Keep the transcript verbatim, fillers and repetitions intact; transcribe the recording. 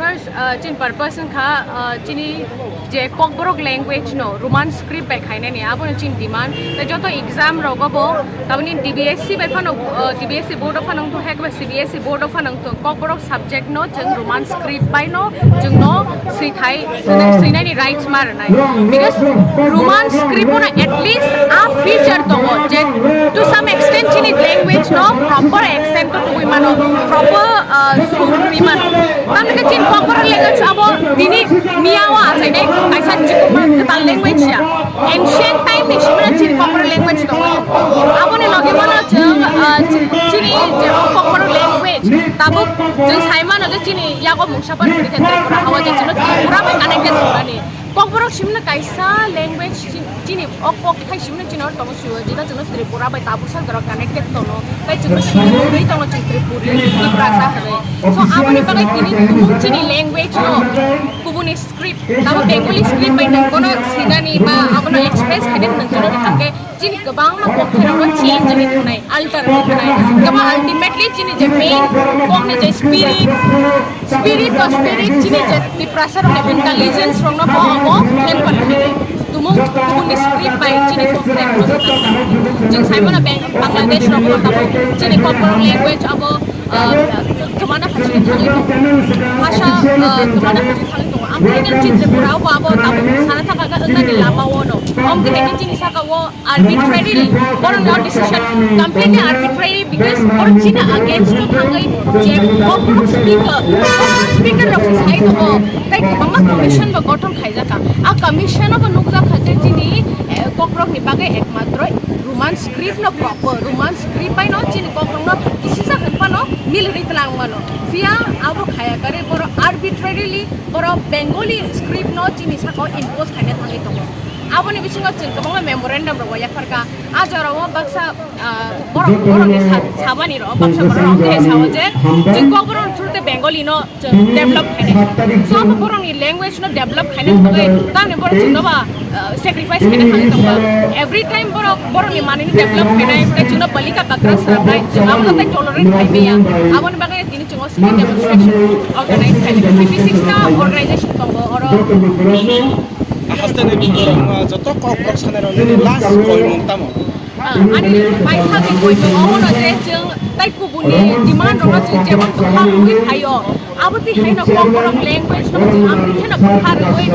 Uh, chin purpose wngkha, uh, chini je Kokborok language no Roman script bai khainani, abono chin demand. Tei joto exam rogo bo taboni D B S C bai phano, uh, D B S C board o phano wngthok, hekba C B S E board o phano wngthok, Kokborok subject no chwng Roman script bai no chwng no swithai swinai, swinani rights ma rwnai. Because Roman script o no at least a feature tongo je to some extent chini language no proper accent o tubui mano, proper, uh, sur twi mano. Tamni khe chini Kokborok language abo tini miyao achainai kaisa chikuma kwtal language ya. Ancient time ni simino chini Kokborok language tongo. Aboni logi mano chwng, ah, chi-, chini je Kokborok language tabuk chwng sai mano je chini yago mungsa pan hwnwi khe Tripura hawa je chino Tripura bai connected tongnani. Kokborok simino kaisa language chi-, chini o kok thai simino chini oro tongo sio, jeta chwngno Tripura bai tabuksa jora connected tono, tei chwngno sini mwnwi tongo chwng Tripuri, Tiprasa hwnwi. So, aboni bagwi tini tumung chini language no kubuni script, tamo Bengali script bai nang kono sinani ba abono express khainani nang chwngno thangkhe chini kwbangma kok thairokno change wngwi thangnai, alter wngwi thangnai. Kwbang ultimately chini je main kokni je spirit, Spirit to spirit chini je Tiprasa rokni intelligence rokno bo abo help khlainai. Tumung kubuni script bai chini kok bai chwng sai mano Bang-, Bangladesh rok bo tamo chini Kokborok language abo, ah, kwmana kha chini thangwi tongo. Bhasha, ah, kwmana kha chini thangwi tongo. Amtwini chini Tripura bo abo tamo sana thangkha wngnani lama o no. Amtwini chini saka o arbitrarily, borokni o decision completely arbitrary, because borok chini against o thangwi je Kokborok speaker, Kokborok speaker rok se sai tongo, tei kwbangma commission bo gothon khaijak kha. A commission o bo nukjak kha je chini, eh, Kokborok ni bagwi ekmatro Roman script no proper, Roman script bai no chini Kokborok no kisisa hwn phano miliri tlang mano. Phiya abo khaya kare borok arbitrarily borok Bengali script no chini saka o impose khaina thangwi tongo. Aboni bisingo chwng kwbangma memorandum rok bo yapharkha. A jorao baksa, ah, borok, borokni sa-, sabani rok, baksa borok rok khe sao je, chwng Kokborok through tei Bengali no chwng develop khainai. So, abo borokni language no develop khainani bagwi tamni borok chwngno ba, ah, sacrifice khaina thangwi tongo. Every time borok, borokni manwini develop khainai, tei chwngno balika bakra swnamnai, chwng abo tei tolerate khai maya. Aboni bagwi tini chwng o city demonstration organize khainai. C P six ta organization tongo oro. Hasteni bukhuk, ah, joto Kokborok sanai rok nini last koimung tamo? Ah, ani paithak ni koimung omo no je chwng tai kubuni demand rok no chwng jemon bwkha rwui phaio, abo twi haino Kokborok language no chwng amtwi kheno bwkha rwui